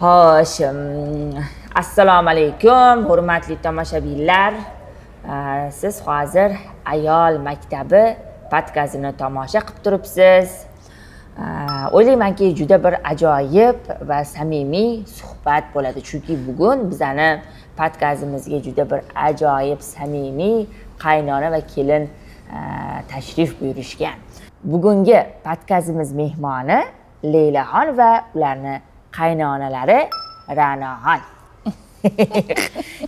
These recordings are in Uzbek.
Xo'sh, assalomu alaykum, hurmatli tomoshabinlar. Siz hozir Ayol maktabi podkastini tomosha qilib turibsiz. O'ylaymanki, juda bir ajoyib va samimiy suhbat bo'ladi, chunki bugun bizani podkastimizga juda bir ajoyib, samimiy qaynona va kelin tashrif buyurishgan. Bugungi podkastimiz mehmoni Leylaxon va ularni qaynonalari Ra'noxon.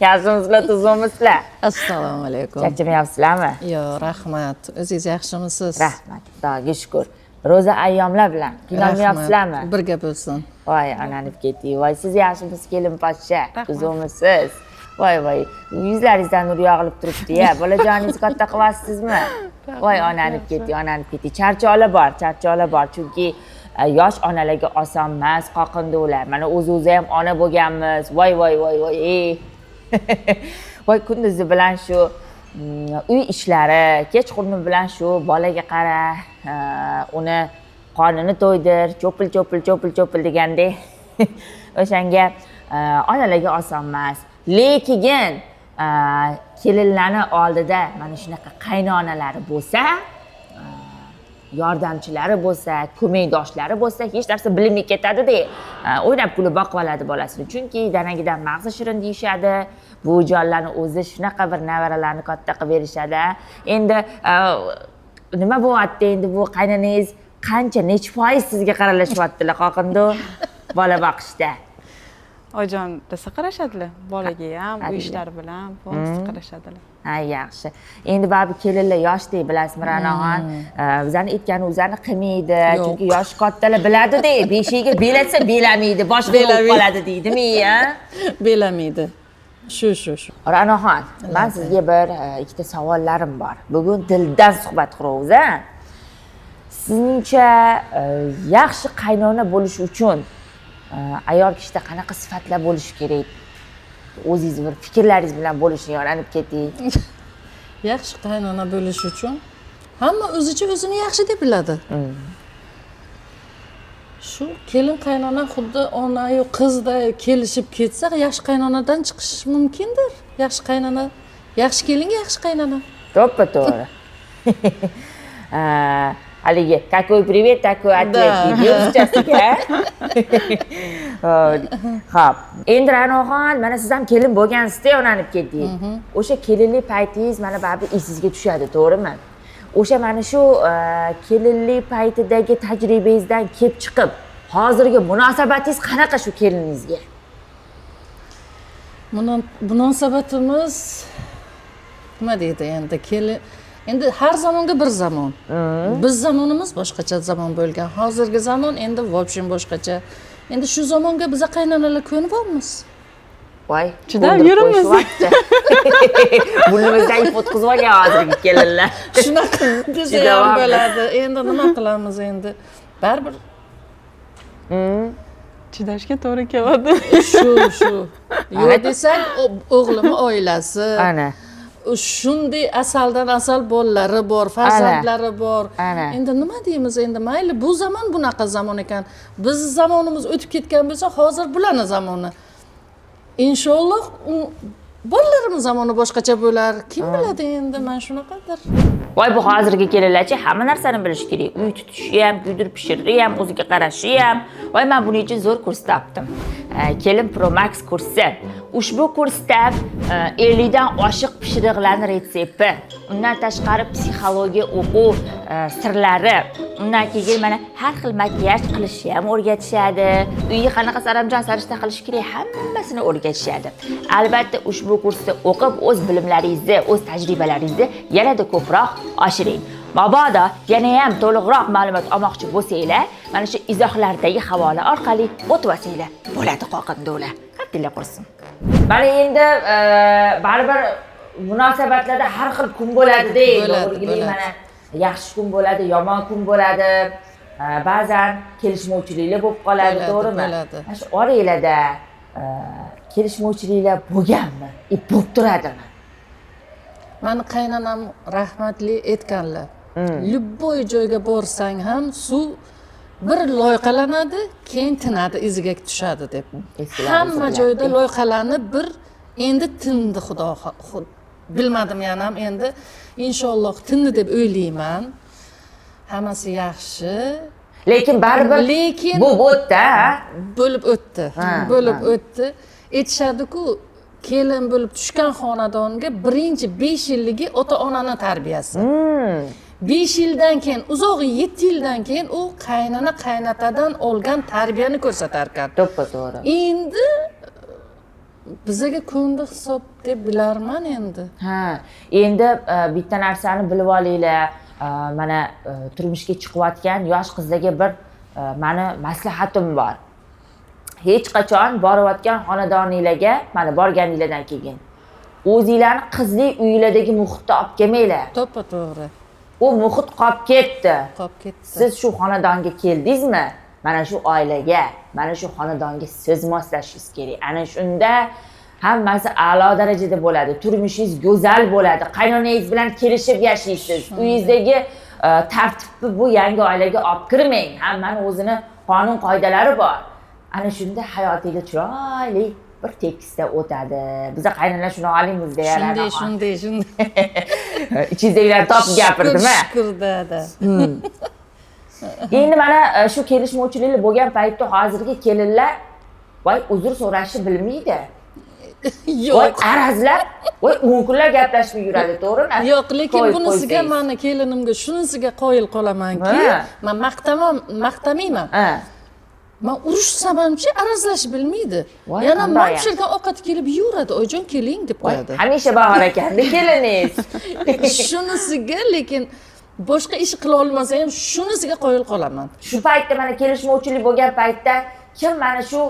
Yaxshimisizlar, tuzukmisizlar? Assalomu alaykum. Charchamayapsizlarmi? Yo'q, rahmat. O'zingiz yaxshimisiz? Rahmat, Xudoga shukur. Ro'za ayyomlar bilan qiynalmayapsizlarmi? Birga bo'lsin. Voy, onanib ketdik. Voy, siz yaxshimisiz, kelin poshsha? Tuzukmisiz? Voy, voy, yuzlaringizdan nur yog'ilib turibdi ya. Bolajoningizni katta qilyapsizmi? Voy, onanib ketdik, onanib ketdik. Charchoqlar bor, charchoqlar bor, chunki yosh onalarga oson emas, qoqindi ular. Mana o'zi ham ona bo'lganmiz. Voy, voy, voy, voy, ey. Voy, kunduzi bilan shu uy ishlari, kechquruni bilan shu bolaga qara, uni qornini to'ydir, cho'pil, cho'pil, cho'pil, cho'pil degandek. O'shanga onalarga oson emas, lekin kelinlarni oldida mana shunaqa qaynonalari bo'lsa, yordamchilari bo'lsa, ko'makdoshlari bo'lsa, hech narsa bilinmay ketadida, o'ynab kulib boqib oladi bolasini, chunki danagidan mag'zi shirin deyishadi. Buvijonlarni o'zi shunaqa bir nevaralarni katta qilib berishadi. Endi nima bo'lyapti endi? Bu qaynonangiz qancha, nechi foiz sizga qaralashyaptilar, qoqindu, bola boqishda? Oyijon rosa qarashadilar bolaga ham, uy Qaranglar. ishlari bilan полностью qarashadilar. Ha, yaxshi. Endi baribir kelinlar yoshdek, bilasizmi, Ra'noxon, bizani aytgani o'zlarini qilmaydi. Yo'q. Chunki yoshi kattalar biladida, beshigiga belatsa belamaydi, boshqa bo'lib Belamaydi. qoladi deydimi, a? Belamaydi. Shu, shu, shu. Ra'noxon, man sizga bir ikkita savollarim bor. Bugun dildan suhbat quramiz, a. Sizningcha, yaxshi qaynona bo'lish uchun ayol kishida qanaqa sifatlar bo'lishi kerak? O'zingiz bir fikrlaringiz bilan bo'lishing, yoranib keting. Yaxshi qaynona bo'lish uchun hamma o'zicha o'zini yaxshi deb biladi. Shu kelin qaynona xuddi onayu qizday kelishib ketsa, yaxshi qaynonadan chiqish mumkindir. Yaxshi qaynona, yaxshi kelinga yaxshi qaynona. To'ppa to'g'ri. Haligi "какой привет, такой ответ" deydi ruschasiga. Ho'p, endi, Ra'noxon, mana siz ham kelin bo'lgansizda, yonanib ketdik. O'sha kelinlik paytingiz mana baribir esingizga tushadi, to'g'rimi? O'sha mana shu kelinlik paytidagi tajribangizdan kelib chiqib, hozirgi munosabatingiz qanaqa shu keliningizga? Munosabatimiz nima deydi endi, kelin endi har zamonga bir zamon. Biz zamonimiz boshqacha zamon bo'lgan, hozirgi zamon endi в общем boshqacha. Endi shu zamonga biza qaynonalar ko'nyapmiz. Voy, Chidab ko'ndirib yuribmiz. qo'yishyapti. Burnimizdan ip o'tkazib olgan hozirgi kelinlar. Shunaqa desa ham Chidayapmiz. bo'ladi. Endi nima qilamiz endi, baribir Chidashga to'g'ri keladi. Shu, shu. Yo'q desak, o'g'limni oilasi Ana. shunday asaldan asal bolalari bor, farzandlari bor. Ana. Endi nima deymiz endi? Mayli, bu zamon bunaqa zamon ekan. Bizni zamonimiz o'tib ketgan bo'lsa, hozir bularni zamoni. Inshaalloh, u bolalarimiz zamoni boshqacha bo'lar, kim biladi endi. Mana shunaqadir. Voy, bu hozirgi kelinlarchi hamma narsani bilishi kerak. Uy tutishi ham, kuydirib pishirishi ham, o'ziga qarashi ham. Voy, man buning uchun zo'r kurs topdim. Kelin Pro Max kursi. Ushbu kursda 50 dan oshiq pishiriqlarni retsepti, undan tashqari psixologiya o'quv sirlari, undan keyin mana har xil makiyaj qilishni ham o'rgatishadi. Uyga qanaqa saramjon sarishta qilish kerak, hammasini o'rgatishadi. Albatta, ushbu kursda o'qib, o'z bilimlaringizni, o'z tajribalaringizni yanada ko'proq oshiring. Mabodo yana ham to'liqroq ma'lumot olmoqchi bo'lsanglar, mana shu izohlardagi havola orqali o'tib olsanglar bo'ladi, qoqindo'lar. Qattiqlar qursin. Mana endi baribir munosabatlarda har xil kun bo'ladi-da. Bo'ladi, O'rgili bo'ladi. mana yaxshi kun bo'ladi, yomon kun bo'ladi. Ba'zan kelishmovchiliklar bo'lib qoladi, Bo'ladi, to'g'rimi? Bo'ladi. Mana shu oranglarda kelishmovchiliklar bo'lganmi? Bo'lib turadimi? Mani qaynonam rahmatli aytganlar: "Любой joyga borsang ham suv Bir loyqalanadi, keyin tinadi, iziga tushadi deb. Eskilar Hamma o'zi joyda biladi. loyqalanib bir endi tindi, xudo bilmadim, yanam endi inshaalloh tindi deb o'ylayman. Hammasi yaxshi. Lekin baribir Lekin bu o'tdi, ha? Bo'lib o'tdi. Bo'lib o'tdi. Aytishadi-ku, kelin bo'lib tushgan xonadonga birinchi 5 yilligi ota onani tarbiyasi. 5 yildan keyin, uzog'i 7 yildan keyin u qaynona qaynatadan olgan tarbiyani ko'rsatar ekan. To'ppa to'g'ri. Endi bizaga ko'ndi hisob deb bilarman endi. Ha, endi bitta narsani bilib olinglar. Mana turmushga chiqayotgan yosh qizlarga bir mani maslahatim bor. Hech qachon borayotgan xonadoninglarga, mana borganinglardan keyin o'zinglarni qizlik uylardagi muhitni olib kelmanglar. To'ppa to'g'ri. U muhit qolib ketdi. Qolib ketdi. Siz shu xonadonga keldingizmi, mana shu oilaga, mana shu xonadonga siz moslashishingiz kerak. Ana shunda hammasi a'lo darajada bo'ladi, turmushingiz go'zal bo'ladi, qaynonangiz bilan kelishib yashaysiz. Uyingizdagi tartibni bu yangi oilaga olib kirmang. Hammani o'zini qonun qoidalari bor. Ana shunda hayotingiz chiroyli bir tekisda o'tadi. Biza qaynonalar shuni olamizda. Shunday, shunday, shunday. Ichingizdagilarni topib gapirdimi? Shukur, да, да. Endi mana shu kelishmovchiliklar bo'lgan paytda hozirgi kelinlar, voy, uzr so'rashni bilmaydi, voy, Yo'q. arazlab, voy, 10 kunlar gaplashmay yuradi, to'g'rimi? Yo'q, lekin Qo'yib bunisiga qo'ysangiz. Mani kelinimga shunisiga qoyil qolamanki, man maqtamam, maqtamayman. Man urushsam hamchi, arazlashib bilmaydi. Voy, Yana qanday man yaxshi. pishirgan ovqat kelib yeyveradi. "Oyijon, keling", deb Voy, qo'yadi. hamisha bahor ekanda keliningiz. Shunisiga, lekin boshqa ish qila olmasa ham, shunisiga qoyil qolaman. Shu paytda, mana kelishmovchilik bo'lgan paytda kim mana shu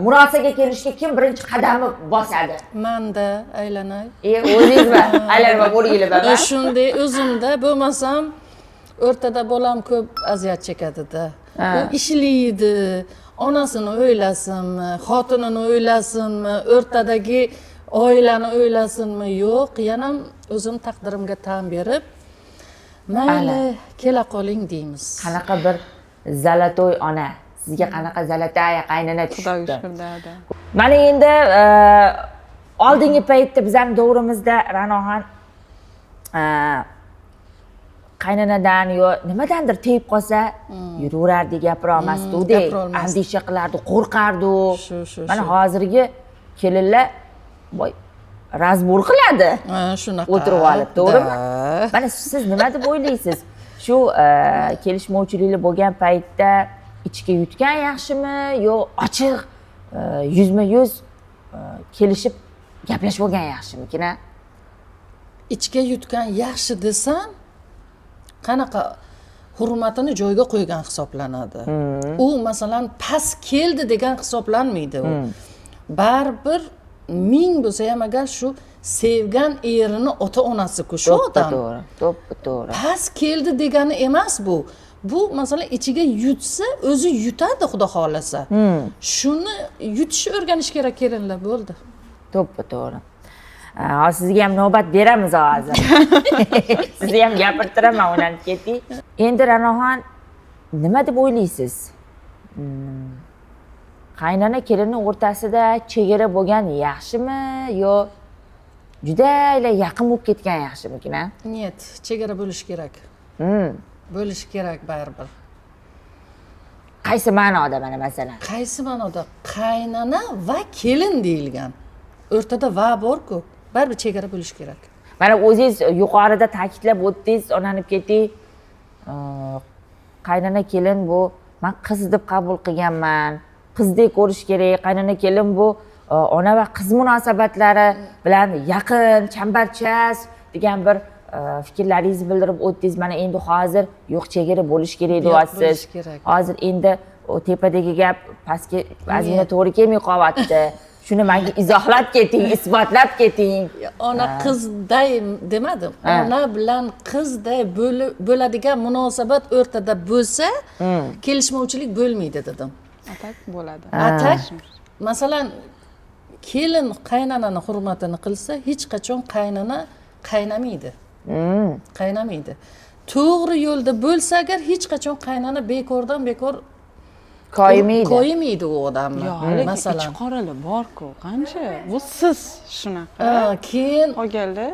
murosaga kelishga kim birinchi qadamni bosadi? Manda, aylanay. E, o'zingizmi? Aylanma bo'lgili. Shunday, o'zimda bo'lmasam, o'rtada bolam ko'p aziyat chekadida. U ishlaydi, onasini o'ylasinmi, xotinini o'ylasinmi, o'rtadagi oilani o'ylasinmi, yo'q, yana o'zim taqdirimga tan berib, "Mayli, kela qoling", deymiz. Qanaqa bir золотой ona sizga, qanaqa золотая qaynona Xudoga tushibdi. shukur, да. Mana endi oldingi paytda, bizani davrimizda, Ra'noxon, qaynonadan yo nimadandir tegib qolsa, yuraverardi, gapira olmasdi. Gapira olmasdi. Andisha qilardi, qo'rqardi. Shu, shu, Mana shu. hozirgi kelinlar, voy, разбор qiladi Ha, shunaqa. o'tirib olib, to'g'rimi? Да. Mana siz nima deb o'ylaysiz, shu kelishmovchiliklar bo'lgan paytda ichga yutgan yaxshimi yo ochiq, yuzma yuz kelishib gaplashib olgan yaxshimikin, a? Ichga yutgan yaxshi desam, qanaqa hurmatini joyiga qo'ygan hisoblanadi u. Masalan, past keldi degan hisoblanmaydi u. Baribir ming bo'lsa ham agar, shu sevgan erini ota onasi-ku shu To'ppa odam. to'g'ri, to'ppa to'g'ri. Past keldi degani emas bu. Bu, masalan, ichiga yutsa, o'zi yutadi, xudo xohlasa. Shuni yutishni o'rganish kerak kelinlar, bo'ldi. To'ppa to'g'ri. Hozir sizga ham navbat beramiz, hozir sizni ham gapirtiraman, o'ylanib keting endi. Ra'noxon, nima deb o'ylaysiz? Qaynona kelinni o'rtasida chegara bo'lgan yaxshimi yo judayla yaqin bo'lib ketgan yaxshimikin, a? Нет, chegara bo'lishi kerak. Bo'lishi kerak baribir. Qaysi ma'noda, mana masalan? Qaysi ma'noda? Qaynona va kelin deyilgan, o'rtada "va" borku, baribir chegara bo'lishi kerak. Mana o'zingiz yuqorida ta'kidlab o'tdingiz, onanib keting, qaynona kelin bu man qiz deb qabul qilganman, qizdek ko'rish kerak. Qaynona kelin bu ona va qiz munosabatlari bilan yaqin, chambarchas degan bir fikrlaringizni bildirib o'tdingiz. Mana endi hozir "Yo'q, chegara bo'lishi kerak", Yo'q, deyapsiz. Bo'lishi kerak. Hozir endi u tepadagi gap pastga ozgina Нет. to'g'ri kelmay qolyapti. Shuni manga izohlab keting, isbotlab keting. Ona qizday demadim. Ona bilan qizday bo'ladigan munosabat o'rtada bo'lsa, kelishmovchilik bo'lmaydi dedim. А так bo'ladi. А так, masalan, kelin qaynonani hurmatini qilsa, hech qachon qaynona qaynamaydi, qaynamaydi. To'g'ri yo'lda bo'lsa agar, hech qachon qaynona bekordan bekor Koyimaydi. Koyimaydi u odamni. Yo'q, lekin Masalan. Ichi qorali bor-ku, qancha? Bu siz shunaqa. Ha, keyin Qolganlar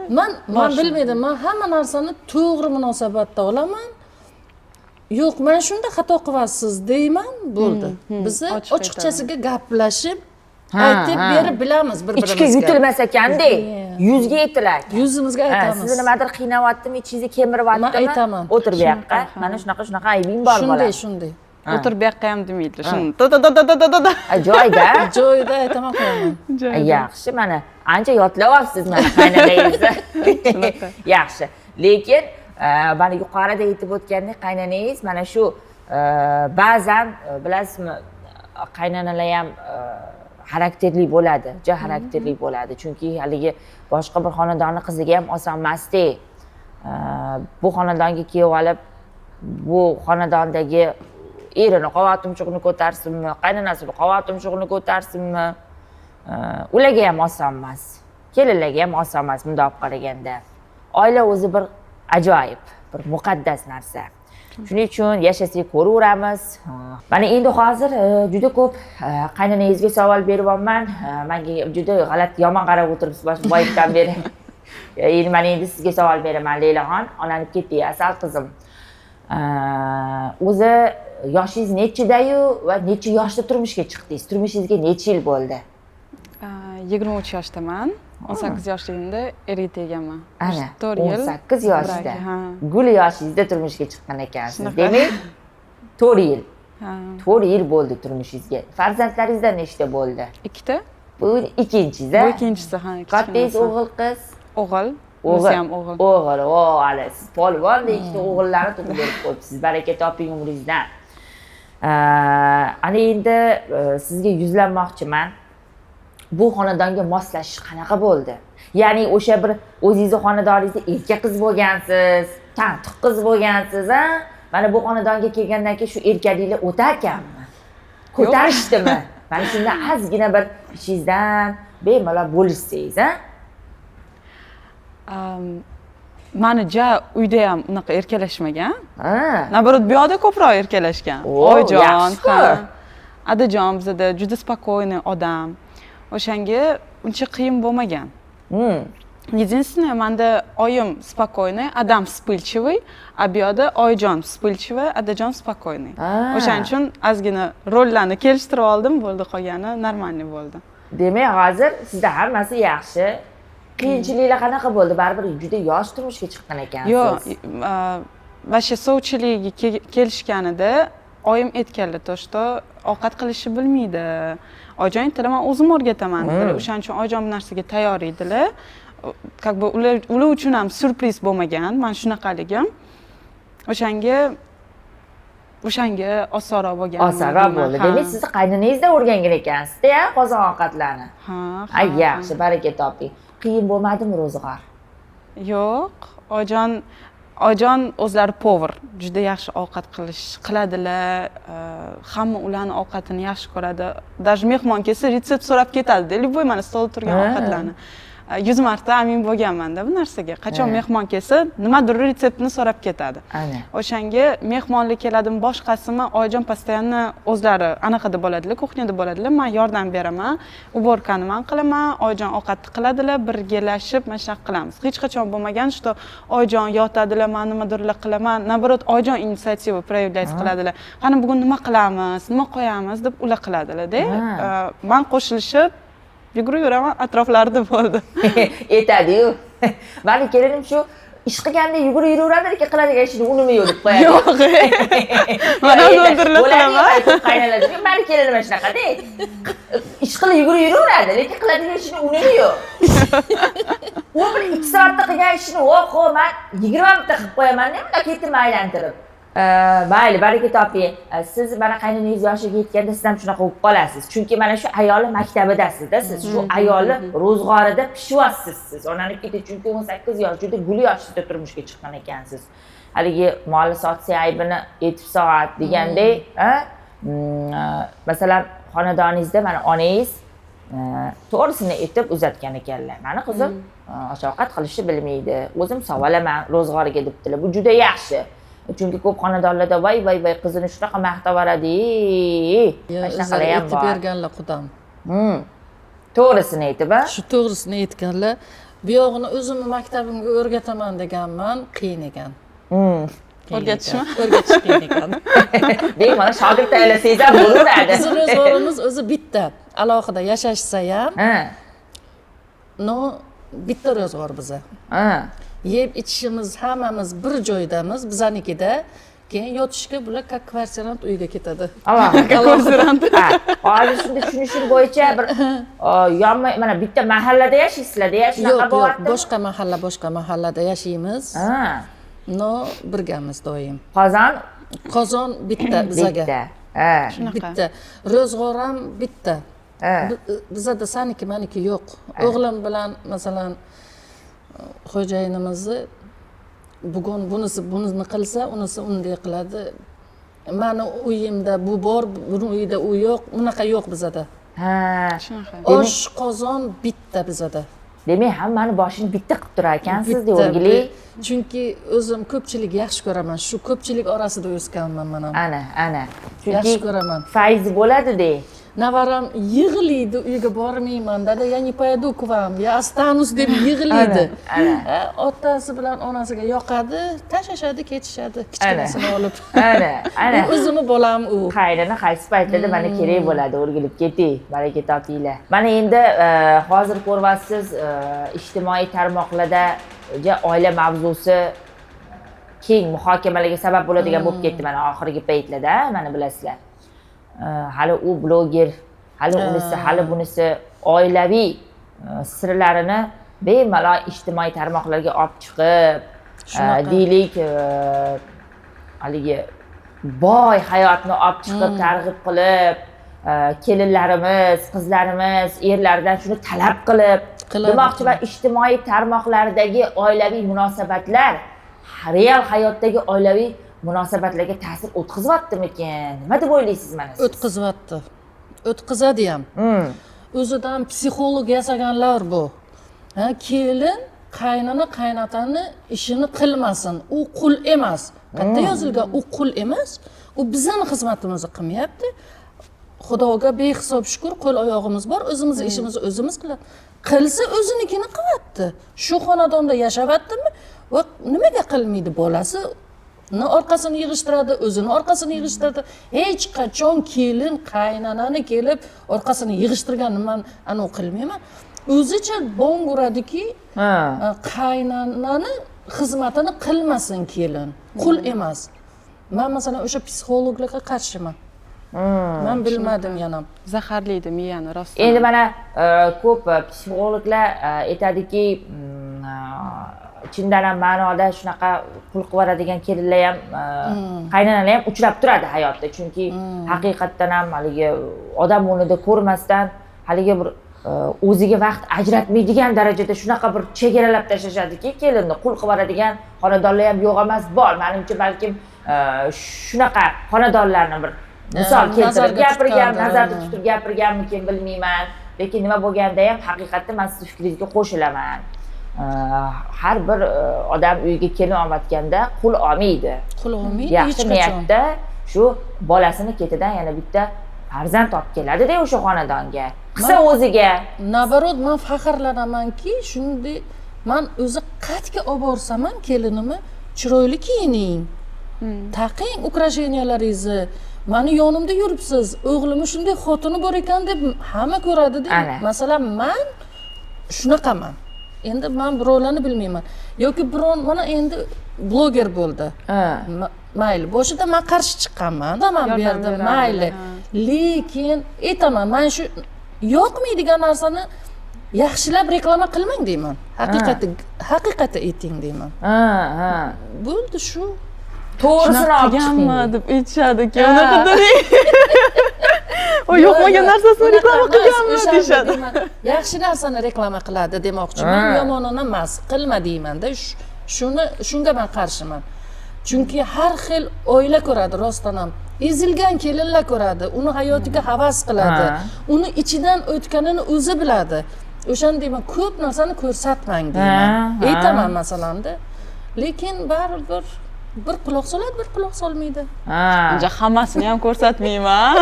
man bilmayman, man hamma narsani to'g'ri munosabatda olaman. Yo'q, mana shunda xato qilyapsiz deyman, bo'ldi. Bizni Ochiq. Ochiqchasiga gaplashib, aytib berib bilamiz bir Ichga birimizga. Yutilmas ekanda, yuzga aytilar ekan. Yuzimizga Ha, aytamiz. sizni nimadir qiynayaptimi, ichingizni kemiryaptimi? Man aytaman. O'tir bu yoqqa. Mana shunaqa shunaqa aybing bor, Shunday, bolam. shunday. O'tir bu yoqqa ham demaydilar. Shuni ta ta ta ta ta ta ta. Ha, joyida. Joyida aytaman, qo'yaman. Joyida. Yaxshi, mana ancha yodlayapsiz mana qaynanangizni. Yaxshi. Lekin mana yuqorida aytib o'tgandek, qaynanangiz mana shu ba'zan bilasizmi, qaynanalar ham xarakterli bo'ladi, juda xarakterli bo'ladi. Chunki haligi boshqa bir xonadonni qiziga ham oson emasda. Bu xonadonga kuyov olib, bu xonadondagi erini qovoq tumshug'ini ko'tarsinmi, qaynonasini qovoq tumshug'ini ko'tarsinmi? Ularga ham oson emas, kelinlarga ham oson emas bundoq olib qaraganda. Oila o'zi bir ajoyib, bir muqaddas narsa. Shuning uchun yashasak ko'raveramiz. Mana endi hozir juda ko'p qaynonangizga savol beryapman. Manga juda g'alati, yomon qarab o'tiribsiz boyibdan beri. Endi mana endi sizga savol beraman, Leylaxon. Onanib ketdik, asal qizim. O'zi yoshingiz nechidayu va necha yoshda turmushga chiqdingiz? Turmushingizga necha yil bo'ldi? 23 yoshdaman. 18 yoshligimda erga teganman. Ana, 4 yil. 18 yoshda. Ha. Gul yoshingizda turmushga chiqqan ekansiz. Shunaqa. Demak, 4 yil. Ha. 4 yil bo'ldi turmushingizga. Farzandlaringizdan nechta bo'ldi? Ikkita. Bu ikkinchisi, a? Bu ikkinchisi, ha. Kattangiz Kichkinasi. O'g'il, qiz? O'g'il. O'g'il. Bunisi ham o'g'il. O'g'il. O, hali siz polvonday ikkita o'g'illarni tug'ib berib qo'yibsiz. Baraka toping umringizdan. Ana endi sizga yuzlanmoqchiman. Bu xonadonga moslashish qanaqa bo'ldi? Ya'ni o'sha bir o'zingizni xonadoningizda erka qiz bo'lgansiz, tantiq qiz bo'lgansiz, a? Mana bu xonadonga kelgandan keyin shu erkaliklar o'tarkanmi? Ko'tarishdimi? Mana shunda ozgina bir ichingizdan bemalol bo'lishsangiz, a? Mani ja uyda ham unaqa erkalashmagan. Ha. Наоборот, bu yoqda ko'proq erkalashgan. O, Oyijon, yaxshi-ku. Ha. Adajon bizada juda спокойный odam. O'shanga uncha qiyin bo'lmagan. Единственное, manda oyim спокойный, adam вспыльчивый, а bu yoqda oyijon вспыльчивый, adajon спокойный. O'shaning uchun ozgina rollarni kelishtirib oldim, bo'ldi, qolgani нормальный bo'ldi. Demak, hozir sizda hammasi yaxshi. Qiyinchiliklar qanaqa bo'ldi? Baribir juda yosh turmushga chiqqan ekansiz. Yo'q, вообще sovchiligiga kelishganida oyim aytganlar, то что ovqat qilishni bilmaydi. Oyijon aytdilar, man o'zim o'rgataman dedilar. O'shaning uchun oyijon bu narsaga tayyor edilar. Как бы ular uchun ham syurpriz bo'lmagan, man shunaqaligim. O'shanga osonroq bo'lgan. Osonroq bo'ldi. Demak, sizni qaynonangizdan o'rgangan ekansizda, qozon ovqatlarni. Ha. Ay, yaxshi, baraka toping. Qiyin bo'lmadimi ro'zg'or? Yo'q, oyijon o'zlari повар, juda yaxshi ovqat qiladilar. Hamma ularni ovqatini yaxshi ko'radi. Даже mehmon kelsa, retsept so'rab ketadi, любой mana stolda turgan ovqatlarni. 100 marta amin bo'lganmanda bu narsaga. Qachon mehmon kelsa, nimadir retseptini so'rab ketadi. Ana. O'shanga mehmonlar keladimi, boshqasimi, oyijon постоянно o'zlari anaqada bo'ladilar, кухня da bo'ladilar. Man yordam beraman, уборка ni man qilaman, oyijon ovqatni qiladilar, birgalashib mana shunaqa qilamiz. Hech qachon bo'lmagan, что oyijon yotadilar, man nimadirlar qilaman. Наоборот, oyijon инициатива проявлять qiladilar. Qani, bugun nima qilamiz, nima qo'yamiz deb ular qiladilar-da. Man qo'shilishib yugurib yuraman atroflarida, bo'ldi. Aytadiyu, mani kelinim shu ish qilganda yugurib yuraveradi, lekin qiladigan ishini unumi yo'q deb qo'yadi. Yo'q, mana nimadirlar Bo'ladi-yu, qilaman. Ko'p qaynonalar, mani kelinim mana shunaqada, ish qilib yugurib yuraveradi, lekin qiladigan ishini unumi yo'q. U bir 2 soatda qilgan ishini, oho, man 20 minutda qilib qo'yamanda, bundoq ketimni aylantirib. Mayli, baraka toping. Siz mana qaynonangiz yoshiga yetganda siz ham shunaqa bo'lib qolasiz, chunki mana shu ayolni maktabidasizda siz, shu ayolni ro'zg'orida pishyapsiz siz, onani keti, chunki 18 yosh, juda gul yoshida turmushga chiqqan ekansiz. Haligi molni sotsa aybini etib soat degandek, a? Masalan, xonadoningizda mana onangiz to'g'risini aytib uzatgan ekanlar, mani qizim osh ovqat qilishni bilmaydi, o'zim sovalaman ro'zg'origa debdilar. Bu juda yaxshi. Chunki ko'p xonadonlarda voy voy voy, qizini shunaqa maqtab yuboradi, Yo, mana o'zlari shunaqalar ham aytib bor. berganlar qudam. To'g'risini aytib, a? Shu to'g'risini aytganlar. Bu yog'ini o'zimni maktabimga o'rgataman deganman, qiyin ekan. Qiyin O'rgatishmi? ekan. O'rgatish qiyin ekan. Bemalol shogird tayyorlasangiz ham bo'laveradi. Bizni ro'zg'orimiz o'zi bitta, alohida yashashsa ham, но bitta ro'zg'or biza. Yeb ichishimiz hammamiz bir joydamiz, bizanikida. Keyin yotishga bular как квартирант uyga ketadi. Alohida. Квартирант. Ha, hozir shunda tushunishim bo'yicha bir yonma, mana bitta mahallada yashaysizlarda, shunaqa Yo'q, yo'q, bo'lyaptimi? Boshqa mahalla, boshqa mahallada yashaymiz. Но birgamiz doim. Qozon Qozon bitta bizaga. bitta. Ha. Shunaqa. Bitta. Ro'zg'or ham bitta. Bizada saniki maniki yo'q. O'g'lim bilan, masalan, xo'jayinimizni bugun bunisi bunini qilsa, unisi unday qiladi. Mani uyimda bu bor, buni uyida u yo'q, unaqa yo'q bizada. Shunaqa. Osh qozon bitta bizada. Demak, hammani boshini bitta qilib turar ekansiz, Bitta, o'rgili. Chunki o'zim ko'pchilik yaxshi ko'raman. Shu ko'pchilik orasida o'sganman man ham. Ana, ana. Chunki Yaxshi ko'raman. fayz bo'ladi-da. Navaram yig'laydi, uyga bormayman, dada, я не пойду к вам, я останусь, deb yig'laydi. Ana. Ha, otasi bilan onasiga yoqadi, tashlashadi, ketishadi kichkinasini olib. Ana, ana. U o'zimni bolam u. Qaynona qaysi paytlarda mana kerak bo'ladi, o'rgilib keting, baraka topinglar. Mana endi hozir ko'ryapsiz, ijtimoiy tarmoqlarda ja oila mavzusi keng muhokamalarga sabab bo'ladigan bo'lib ketdi mana oxirgi paytlarda, mana bilasizlar. Hali u bloger, hali unisi, hali bunisi oilaviy sirlarini bemalol ijtimoiy tarmoqlarga olib chiqib, Shunaqa. deylik, haligi boy hayotni olib chiqib, targ'ib qilib, kelinlarimiz, qizlarimiz erlaridan shuni talab qilib, Qiladi, demoqchiman, ijtimoiy tarmoqlardagi oilaviy munosabatlar real hayotdagi oilaviy munosabatlarga ta'sir o'tkazyaptimikin, nima deb o'ylaysiz mana siz? O'tkazyapti, o'tkazadi ham. O'zidan psixolog yasaganlar bu. Ha, kelin qaynona qaynotani ishini qilmasin, u qul emas. Qayerda yozilgan u qul emas? U bizani xizmatimizni qilmayapti. Xudoga behisob shukur, qo'l oyog'imiz bor, o'zimizni ishimizni o'zimiz qiladi. Qilsa, o'zinikini qilyapti. Shu xonadonda yashayaptimi va nimaga qilmaydi? Bolasi orqasini yig'ishtiradi, o'zini orqasini yig'ishtiradi. Hech qachon kelin qaynonani kelib orqasini yig'ishtirganini man anavi qilmayman. O'zicha bong uradiki, qaynonani xizmatini qilmasin kelin, qul emas. Man, masalan, o'sha psixologlarga qarshiman. Man bilmadim yana. Zaharlaydi miyani rostdan. Endi mana ko'p psixologlar aytadiki, chindan ham ma'noda shunaqa qul qilib yuboradigan kelinlar ham, qaynonalar ham uchrab turadi hayotda. Chunki haqiqatdan ham haligi odam o'rnida ko'rmasdan, haligi bir o'ziga vaqt ajratmaydigan darajada shunaqa bir chegaralab tashlashadiki, kelinni qul qilib yuboradigan xonadonlar ham yo'q emas, bor. Manimcha, balkim shunaqa xonadonlarni bir misol keltirib nazarga gapirgan, tutgandir, nazarda ha. tutib gapirganmikin, bilmayman. Lekin nima bo'lganda ham haqiqatda man sizni fikringizga qo'shilaman. Har bir odam uyiga kelin olayotganda qul olmaydi. Qul olmaydi Yaxshi hech qachon. niyatda shu bolasini ketidan yana bitta farzand olib keladida o'sha xonadonga, qilsa o'ziga. Наоборот, man faxrlanamanki, shunday man o'zi qayerga olib borsam ham kelinimni chiroyli kiyining, taqing украшения laringizni, mani yonimda yuribsiz, o'g'limni shunday xotini bor ekan deb hamma ko'radi deb. Ana. Masalan, man shunaqaman. Endi man birovlarni bilmayman yoki biron mana endi bloger bo'ldi. Mayli, boshida man qarshi chiqqanman, man Yordam berdim, berardi, mayli, ha. Lekin aytaman, man shu yoqmaydigan narsani yaxshilab reklama qilmang deyman, haqiqati, haqiqatni ayting deyman. Ha ha Bo'ldi shu. To'g'risini Shunaqa olib chiqing. qilganmi deb aytishadi keyin, unaqa u yoqmagan narsasini Unaqa reklama emas, qilganmi o'shanda deyishadi. Deyman, yaxshi narsani reklama qiladi demoqchiman, yomonini emas, qilma deymanda. Shuni, shunga man qarshiman, chunki har xil oila ko'radi, rostdan ham ezilgan kelinlar ko'radi, uni hayotiga havas qiladi, uni ichidan o'tganini o'zi biladi. O'shani deyman, ko'p narsani ko'rsatmang deyman, Ha, ha. aytaman masalanda, lekin baribir. Bir quloq soladi, bir quloq solmaydi. Ha. Uncha hammasini ham ko'rsatmayman.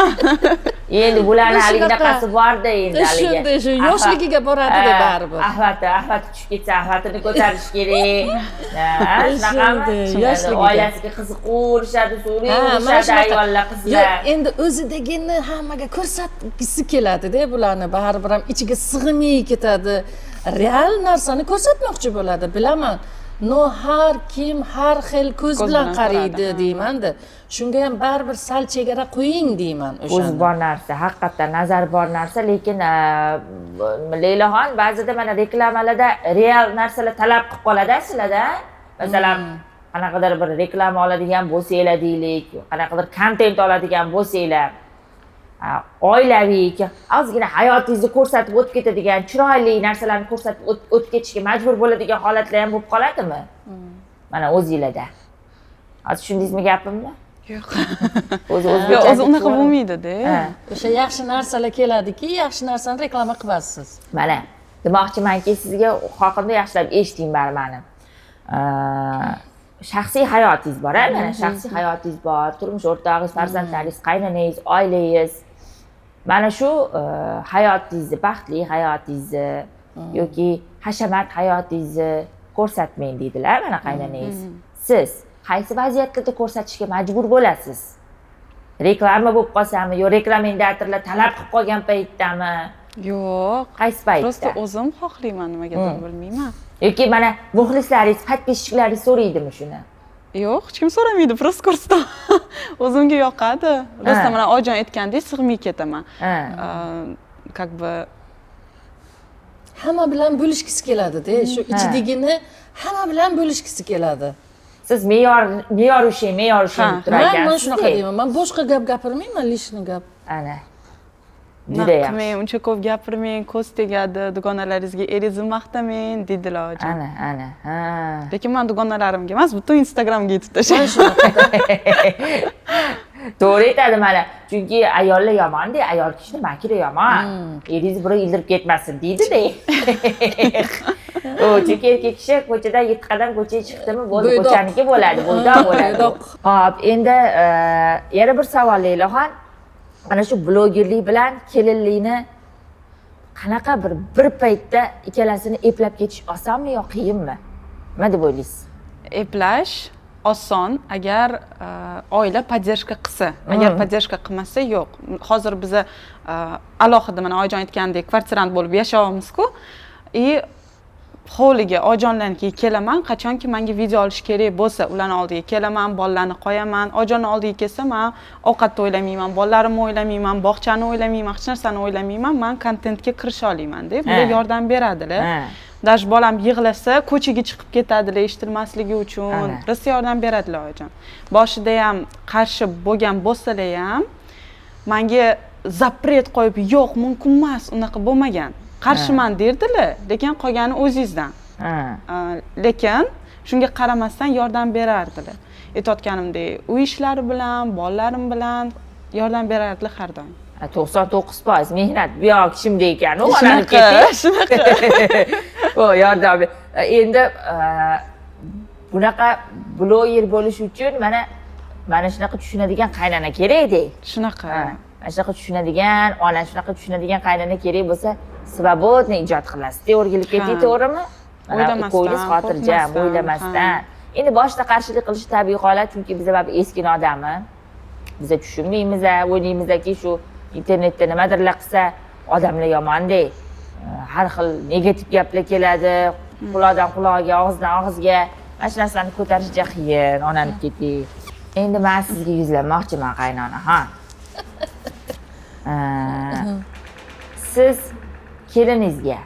Endi bularni haligi Shunaqa. unaqasi borda endi haligi. Shunday, shu yoshligiga boradida baribir. Axlati tushib ketsa, axlatini ko'tarish kerak. Ha, shunaqami? Shunday, Endi yoshligiga. oilasiga qiziqaverishadi, Ha, mana so'rayverishadi shunaqa. ayollar, Yo'q, qizlar. endi o'zidagini hammaga ko'rsatgisi keladida, bularni baribir ham ichiga sig'may ketadi. Real narsani ko'rsatmoqchi bo'ladi, bilaman. Но har kim har xil ko'z Ko'z bilan bilan qaraydi ko'radi, ha. deymanda. Shunga ham baribir sal chegara qo'ying deyman Ko'z o'shani. bor narsa, haqiqatdan nazar bor narsa, lekin Leylaxon, ba'zida mana reklamalarda real narsalar talab qilib qoladi sizlarda. Masalan, qanaqadir bir reklama oladigan bo'lsanglar deylik, qanaqadir kontent oladigan bo'lsanglar, oilaviy, ozgina hayotingizni ko'rsatib o'tib ketadigan, chiroyli narsalarni ko'rsatib o'tib ketishga majbur bo'ladigan holatlar ham bo'lib qoladimi? Mana o'zinglarda. Hozir tushundingizmi gapimni? Yo'q. O'zi Yo'q, o'zbekcha o'zi unaqa bo'lmaydida. Ha. O'sha yaxshi narsalar keladiki, yaxshi narsani reklama qilasiz. Mana demoqchimanki, sizga haqimda yaxshilab eshiting bari mani. Shaxsiy hayotingiz bor, a? Mana shaxsiy hayotingiz bor, turmush o'rtog'ingiz, farzandlaringiz, qaynonangiz, oilangiz. Mana shu hayotingizni, baxtli hayotingizni yoki hashamat hayotingizni ko'rsatmang deydilar mana qaynonangiz. Siz qaysi vaziyatlarda ko'rsatishga majbur bo'lasiz? Reklama bo'lib qolsami yo reklamendatorlar talab qilib qolgan paytdami? Yo'q. Qaysi paytda? Просто o'zim xohlayman, nimagadir bilmayman. Yoki mana muxlislaringiz, подписчик laringiz so'raydimi shuni? Yo'q, hech kim so'ramaydi, просто ko'rsataman. O'zimga yoqadi. Rostdan mana oyijon aytgandek, sig'may ketaman. Как бы Hamma bilan bo'lishgisi keladida, shu ichidagini hamma bilan bo'lishgisi keladi. Siz me'yor, me'yor ushlang, me'yor ushlang deb turar Man ekansizda. shunaqa deyman. Man boshqa gap gapirmayman, лишний gap. Ana. Juda Juda yaxshi. Qilmang, uncha ko'p gapirmang, ko'z tegadi, dugonalaringizga eringizni maqtamang, deydilar oyijon. Ana, ana. Ha. Lekin man dugonalarimga emas, butun Instagramga aytib tashlayman. To'g'ri aytadi mana. Chunki ayollar yomon-da, ayol kishini makri yomon. Eringiz birov ildirib ketmasin deydi-da. U chunki erkak kishi ko'chadan yetti qadam ko'chaga chiqdimi, bo'ldi, Bo'ydoq. ko'chaniki bo'ladi, bo'ydoq bo'ladi. Bo'ydoq. Xo'p, endi yana bir savol, Leylaxon. Mana shu blogerlik bilan kelinlikni qanaqa bir paytda ikkalasini eplab ketish osonmi yo qiyinmi? Nima deb o'ylaysiz? Eplash oson agar oila поддержка qilsa. Agar поддержка qilmasa, yo'q. Hozir biza alohida, mana oyijon aytgandek, kvartirant bo'lib yashayapmiz-ku. И hovliga oyijonlarnikiga kelaman, qachonki menga video olish kerak bo'lsa, ularni oldiga kelaman, bolalarni qo'yaman. Oyijonni oldiga kelsam, man ovqatni o'ylamayman, bolalarimni o'ylamayman, bog'chani o'ylamayman, hech narsani o'ylamayman, man kontentga kirisha olaman deb ular yordam beradilar. Даже bolam yig'lasa, ko'chaga chiqib ketadilar eshitilmasligi uchun. Rosa yordam beradilar oyijon. Boshida ham qarshi bo'lgan bo'lsalar ham, manga запрет qo'yib, yo'q, mumkin emas, unaqa bo'lmagan. Qarshiman derdilar, lekin qolgani o'zingizdan. Lekin shunga qaramasdan yordam berardilar. Aytayotganimdek, uy ishlari bilan, bolalarim bilan yordam berardilar har doim. 99% mehnat bu yoq kishimda ekan, u onani Shunaqa, keting. shunaqa. O yordam. Endi bunaqa bloger bo'lish uchun mana shunaqa tushunadigan qaynona kerakda. Shunaqa. Ha, mana shunaqa tushunadigan ona, shunaqa tushunadigan qaynona kerak bo'lsa, свободно ijod qilasiz, o'rgilib keting, to'g'rimi? Mana O'ylamasdan, ko'nglingiz xotirjam, qo'rqmasdan, o'ylamasdan. Endi boshida qarshilik qilishi tabiiy holat, chunki biz baribir eski odami. Biza tushunmaymiz, o'ylaymizki, shu internetda nimadirlar qilsa odamlar yomonda, har xil negativ gaplar keladi, quloqdan quloqqa, og'izdan og'izga. Mana shu narsani ko'tarish juda qiyin, onani keting. Endi man sizga yuzlanmoqchiman, qaynona ha. Siz keliningizga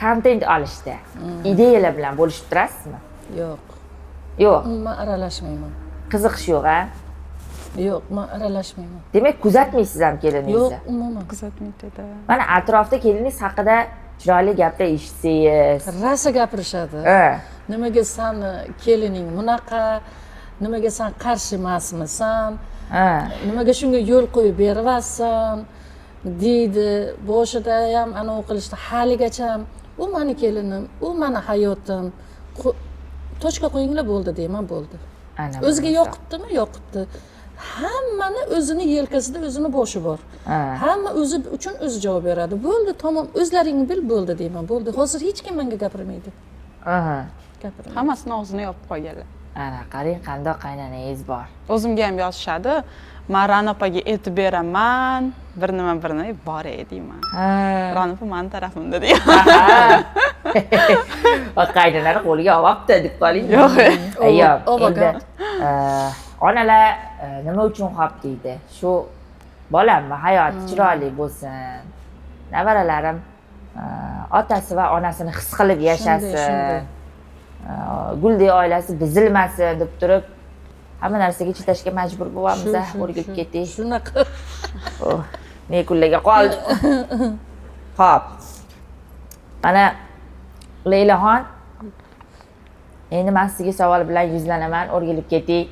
kontent olishda ideyalar bilan bo'lishib turasizmi? Yo'q. Yo'q. Umuman aralashmayman. Qiziqish yo'q, a? Yo'q, man aralashmayman. Demak, kuzatmaysiz ham keliningizni? Yo'q, umuman. Kuzatmaydi. Mana atrofda keliningiz haqida chiroyli gaplar eshitsangiz. Rosa gapirishadi. Nimaga sani kelining bunaqa, nimaga san qarshi emasmisan, nimaga shunga yo'l qo'yib beryapsan deydi. Boshida ham anavi qilishdi, haligacha ham u mani kelinim, u mani hayotim. Точка qo'yinglar, bo'ldi deyman, bo'ldi. Ana O'ziga bo'lmasa. yoqibdimi, yoqibdi. Hammani o'zini yelkasida o'zini boshi bor. Hamma o'zi uchun o'zi javob beradi. Bo'ldi, tamom, o'zlaring bil, bo'ldi deyman, bo'ldi. Hozir hech kim menga gapirmaydi. Gapirmaydi. Hammasini og'zini yopib qo'yganlar. Ana qarang, qandoq qaynanangiz bor. O'zimga ham yozishadi, man Ra'no opaga aytib beraman, bir nima, bir nima bor ey deyman. Ra'no opa mani tarafimda deyman. Va qaynonani qo'liga olibdi deb qoling. Yo'q. Yo'q. Ov Endi aka. Onalar nima uchun xo'p deydi? Shu bolamni hayoti chiroyli bo'lsin, nevaralarim otasi va onasini his qilib yashasin, Shunday. Guldek oilasi buzilmasin deb turib hamma narsaga chidashga majbur bo'lyapmiz. O'rgilib keting. Shunaqa. Oh, ne kunlarga qoldi. Ho'p, mana Leylaxon, endi man sizga savol bilan yuzlanaman, o'rgilib keting.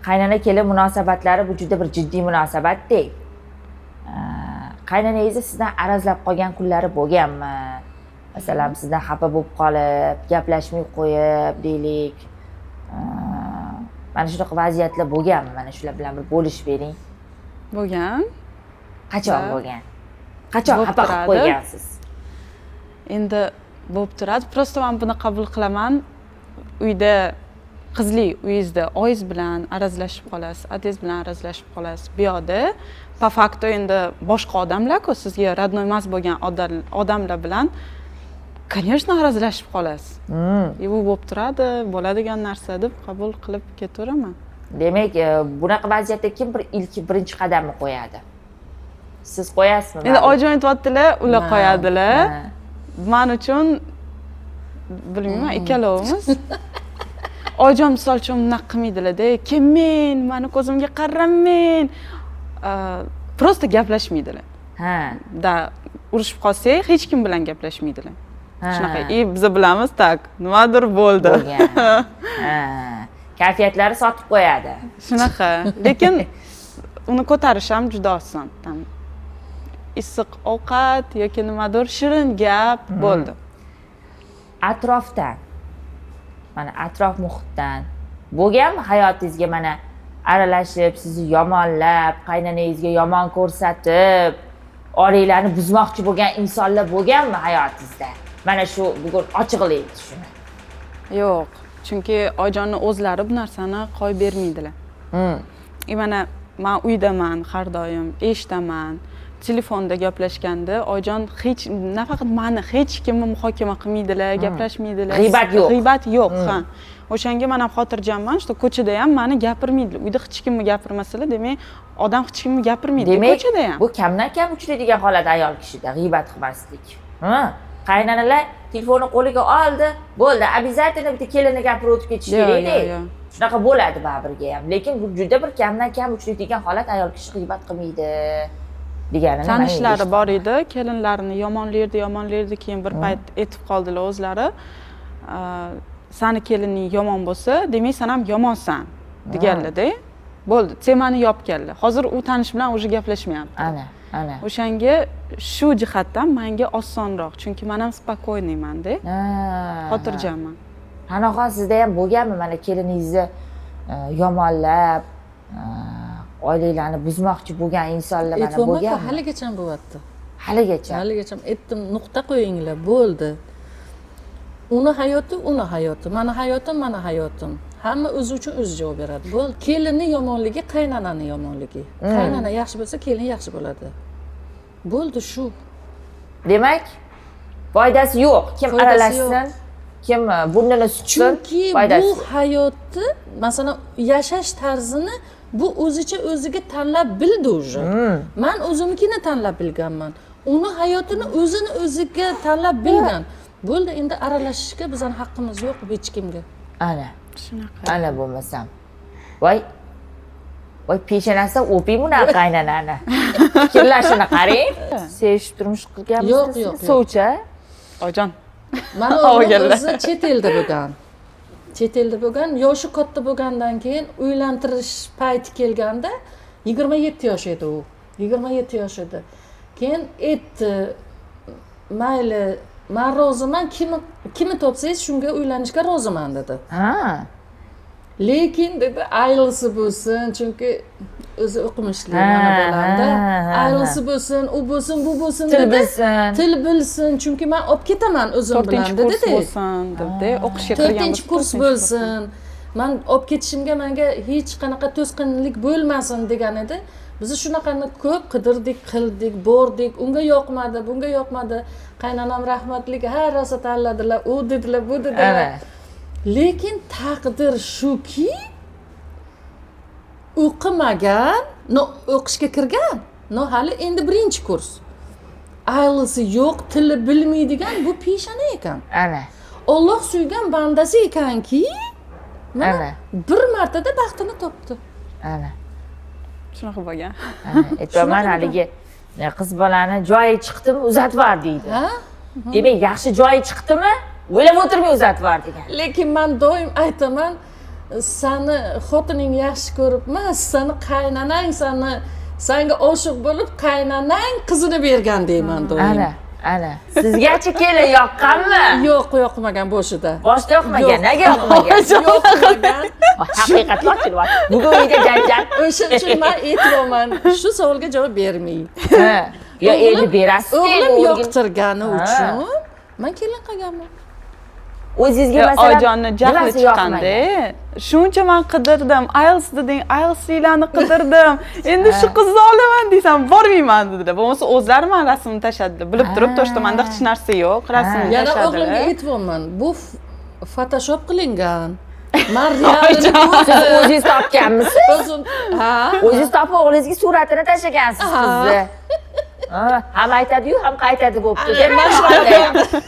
Qaynona kelin munosabatlari bu juda bir jiddiy munosabatda. Qaynonangizni sizdan arazlab qolgan kunlari bo'lganmi? Masalan, sizdan xafa bo'lib qolib, gaplashmay qo'yib deylik. Mana shunaqa vaziyatlar bo'lganmi? Mana shular bilan bir bo'lishib bering. Bo'lgan. Qachon Va- bo'lgan? Qachon Bo'lib xafa qilib turadi. qo'ygansiz? Endi bo'lib turadi, просто man buni qabul qilaman. Uyda, qizli uyingizda oyingiz bilan arazlashib qolasiz, atangiz bilan arazlashib qolasiz. Bu yoqda по факту endi boshqa odamlarku, sizga родной emas bo'lgan odamlar bilan, конечно, arazlashib qolasiz. И bu bo'lib turadi, bo'ladigan narsa deb qabul qilib ketaveraman. Demak, bunaqa vaziyatda kim bir ilk, birinchi qadamni qo'yadi? Siz qo'yasizmi? Endi oyijon aytyaptilar, ular Man. qo'yadilar. Man uchun, bilmayman, ikkalovimiz. Oyijon misol uchun bunaqa qilmaydilarda, kelmang, mani ko'zimga qaramang, просто gaplashmaydilar. Да, urushib qolsak, hech kim bilan gaplashmaydilar. Shunaqa. И biza bilamiz, так, nimadir bo'ldi. Bo'lgan. Ha. Kayfiyatlari sotib qo'yadi. Shunaqa, lekin uni ko'tarish ham juda oson. Там issiq ovqat yoki nimadir, shirin gap, bo'ldi. Atrofdan, mana atrof muhitdan bo'lganmi hayotingizga mana aralashib, sizni yomonlab, qaynonangizga yomon ko'rsatib, oranglarni buzmoqchi bo'lgan insonlar bo'lganmi hayotingizda? Mana shu bugun ochiqlaylik shuni. Yo'q, chunki oyijonni o'zlari bu narsani qo'yib bermaydilar. И mana man uydaman, har doim eshitaman, telefonda gaplashganda oyijon hech, nafaqat mani, hech kimni muhokama qilmaydilar, gaplashmaydilar. G'iybat yo'q. G'iybat yo'q, ha. O'shanga man ham xotirjamman, что ko'chada ham mani gapirmaydilar. Uyda hech kimni gapirmasalar, demak, odam hech kimni gapirmaydi Demak, ko'chada ham. bu kamdan kam uchraydigan holat ayol kishida g'iybat qilmaslik. Ha, qaynanalar telefonni qo'liga oldi, bo'ldi, обязательно bitta kelinni gapirib o'tib ketish Yo'q, kerakda. yo'q, yo'q. Shunaqa bo'ladi baribirga ham, lekin bu juda bir kamdan kam uchraydigan holat, ayol kishi g'iybat qilmaydi deganini man Tanishlari eshitdim. bor edi, kelinlarini yomonlardi, yomonlardi, keyin bir payt aytib qoldilar o'zlari, sani kelining yomon bo'lsa, demak, san ham yomonsan deganlarda, bo'ldi, temani yopganlar. Hozir u tanish bilan уже gaplashmayapti. Ana, ana. O'shanga shu jihatdan manga osonroq, chunki man ham спокойный manda, xotirjamman. Ra'noxon, sizda ham bo'lganmi mana keliningizni yomonlab, oilanglarni buzmoqchi bo'lgan insonlar mana Aytyapman-ku, bo'lganmi? Haligacha bo'lyapti. Haligacha? Haligacha. Aytdim, nuqta qo'yinglar, bo'ldi. Uni hayoti uni hayoti, mani hayotim mani hayotim. Hamma o'zi uchun o'zi javob beradi, bo'ldi. Kelinni yomonligi qaynonani yomonligi. Qaynona yaxshi bo'lsa, kelin yaxshi bo'ladi, bo'ldi shu. Demak, foydasi yo'q, kim Foydasi aralashsin, kim burnini suqsin, Chunki foydasi bu yo'q. hayotni, masalan, yashash tarzini bu o'zicha o'ziga tanlab bildi уже. Man o'zimnikini tanlab bilganman, uni hayotini o'zini o'ziga tanlab bilgan, bo'ldi. Endi aralashishga bizani haqqimiz yo'q hech kimga. Ana. Shunaqa. Ana bo'lmasam, voy voy, peshonasidan o'ping bunaqa qaynonani. Fikrlashini qarang. Sevishib turmush qilganmisiz? Yo'q, yo'q, yo'q. Sovchi. Oyijon. Mani o'g'lim Olganlar. o'zi chet elda bo'lgan, chet elda bo'lgan. Yoshi katta bo'lgandan keyin uylantirish payti kelganda 27 yosh edi u, 27 yosh edi. Keyin aytdi, mayli. Man roziman, kimni kimni topsangiz, shunga uylanishga roziman, dedi. Lekin, dedi, IELTSi bo'lsin, chunki o'zi o'qimishli mana bolamda. Ha, ha, IELTSi bo'lsin, u bo'lsin, bu bo'lsin, Til dedi. bilsin. Til bilsin, chunki man olib ketaman o'zim bilan, 4-kurs dedi-da. bo'lsin debdi, o'qishga kirgan 4-kurs bo'lsa, bo'lsin, man olib ketishimga manga hech qanaqa to'sqinlik bo'lmasin, degan edi. Biz shunaqani ko'p qidirdik, qildik, bordik, unga yoqmadi, bunga yoqmadi. Qaynonam rahmatlik ha rosa tanladilar, u dedilar, bu dedilar. Lekin taqdir shuki, o'qimagan, но o'qishga kirgan, но hali endi birinchi kurs, IELTSi yo'q, tili bilmaydigan bu peshona ekan. Olloh suygan bandasi ekanki, mana bir martada baxtini topdi. Shunaqa bo'lgan. Ana. Aytyapman, haligi qiz bolani joyi chiqdimi, uzatib yubor deydi. Ha. Demak, yaxshi joyi chiqdimi, o'ylab o'tirmay uzatib yubor degan. Lekin man doim aytaman, sani xotining yaxshi ko'rib emas, sani qaynonang sani, sanga oshiq bo'lib, qaynonang qizini bergan, deyman doim. Ana, ana, sizgachi kelin yoqqanmi? Yo'q, yoqmagan boshida. Boshida yoqmagan? Yo'q. Nega yoqmagan? Yoqmagan. Haqiqatlar ochilyapti bugun uyda, janjal. O'sha uchun man aytyapman, shu savolga javob bermay. Ha. Yo, endi berasiz. O'g'lim endi yoqtirgani Ha. uchun man kelin qilganman. O'zingizga, Yo, masalan, Oyjonni jahli nimasi chiqqanda, yoqmagan? Shuncha man qidirdim, IELTS deding, IELTSlarni qidirdim, endi shu qizni olaman desam, bormayman, dedilar. Bo'lmasa o'zlari man rasmni tashladilar, bilib turib то, что manda hech narsa yo'q, rasmni Yana o'g'limga tashladilar. aytyapman, bu Photoshop qilingan, man realini Siz ko'rdim. o'zingiz topganmisiz? O'zim, ha. O'zingiz topib, o'g'lingizga suratini tashlagansiz Ha. qizni. Ha, ham aytadi-yu, ham qaytadi bo'libdi. Mana shunaqa.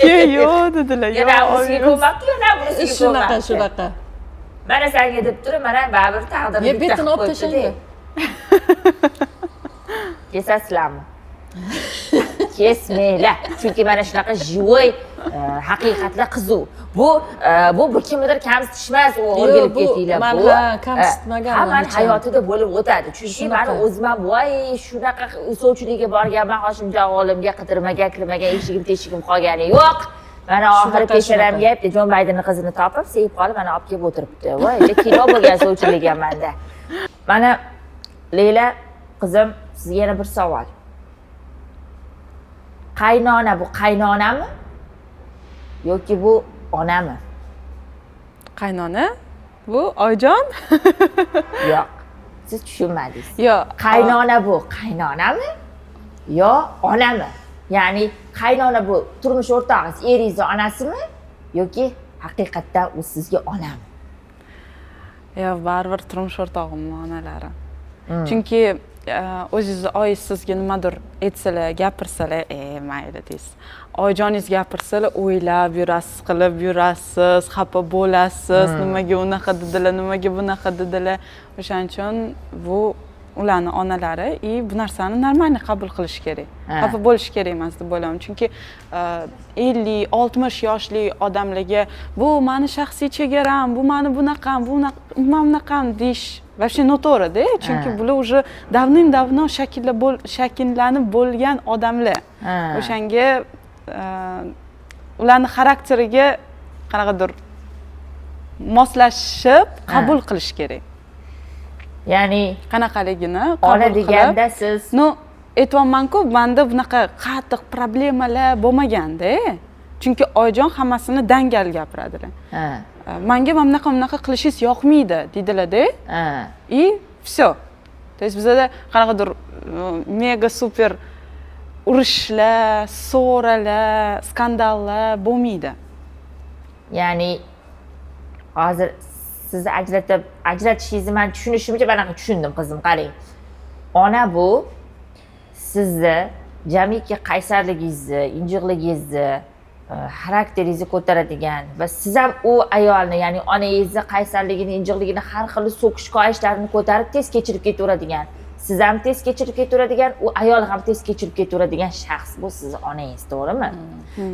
Keyin yo'q, dedilar, Yana yo'q. unisiga ko'nmabdi, yana bunisiga Shunaqa. ko'nmabdi. Shunaqa. Mana sanga deb turib, mana baribir taqdirni Ye, bitta betini qilib olib qo'yibdi-da. tashlanglar. Kesasizlarmi? Kesmanglar, chunki mana shunaqa живой haqiqatlar qiziq. Bu bu kimnidir kamsitish emas, u Yo'q, o'rgilib bu ketinglar. man Bu ha, kamsitmaganman hammani hech ham. hayotida bo'lib o'tadi, chunki Shunaqa. mani o'zim ham, voy, shunaqa sovchilikka borganman Hoshimjon o'g'limga, qidirmagan, kirmagan eshigim, teshigim qolgani yo'q. Mana oxiri Shunaqa, peshonamga bitta Jon Baydenni qizini topib, sevib qolib, mana olib kelib o'tiribdi. Voy, kino bo'lgan sovchilik ham manda. Mana, Leyla qizim, sizga yana bir savol. Qaynona bu qaynonami yoki bu onami? Qaynona bu Oyjon. Yo'q, siz tushunmadingiz. Yo'q. Qaynona bu qaynonami yo onami? Ya'ni qaynona bu turmush o'rtog'ingiz, eringizni onasimi yoki haqiqatdan u sizga onami? Yo'q, baribir turmush o'rtog'imni onalari, chunki o'zingizni oyingiz sizga nimadir aytsalar, gapirsalar, e, mayli, deysiz. Oyijoningiz gapirsalar, o'ylab yurasiz, qilib yurasiz, xafa bo'lasiz, nimaga unaqa dedilar, nimaga bunaqa dedilar. O'shaning uchun bu ularni onalari и bu narsani нормально qabul qilish kerak, xafa bo'lish kerak emas deb o'ylayman, chunki 50-60 yoshli odamlarga bu mani shaxsiy chegaram, bu mani bunaqam, bu man bunaqam deyish вообще noto'g'rida, chunki bular уже давным давно shakllanib bo'lgan odamlar. O'shanga ularni xarakteriga qanaqadir moslashib qabul qilish kerak. Ya'ni Qanaqaligini ona qabul qilib. deganda siz Ну, aytyapmanku, manda bunaqa qattiq problemalar bo'lmaganda, chunki oyijon hammasini dangal gapiradilar. Manga mana bunaqa, bunaqa qilishingiz yoqmaydi, deydilarda, и все. То есть bizada qanaqadir mega super urushlar, ссора lar, skandallar bo'lmaydi. Ya'ni hozir sizni ajratib ajratishingizni man tushunishimcha, manaqa tushundim, qizim, qarang. Ona bu sizni jamiki qaysarligingizni, injiqligingizni, xarakteringizni ko'taradigan va siz ham u ayolni, ya'ni onangizni qaysarligini, injiqligini, har xil so'kish koyishlarini ko'tarib, tez kechirib ketaveradigan, siz ham tez kechirib ketaveradigan, u ayol ham tez kechirib ketaveradigan shaxs bu sizni onangiz, to'g'rimi?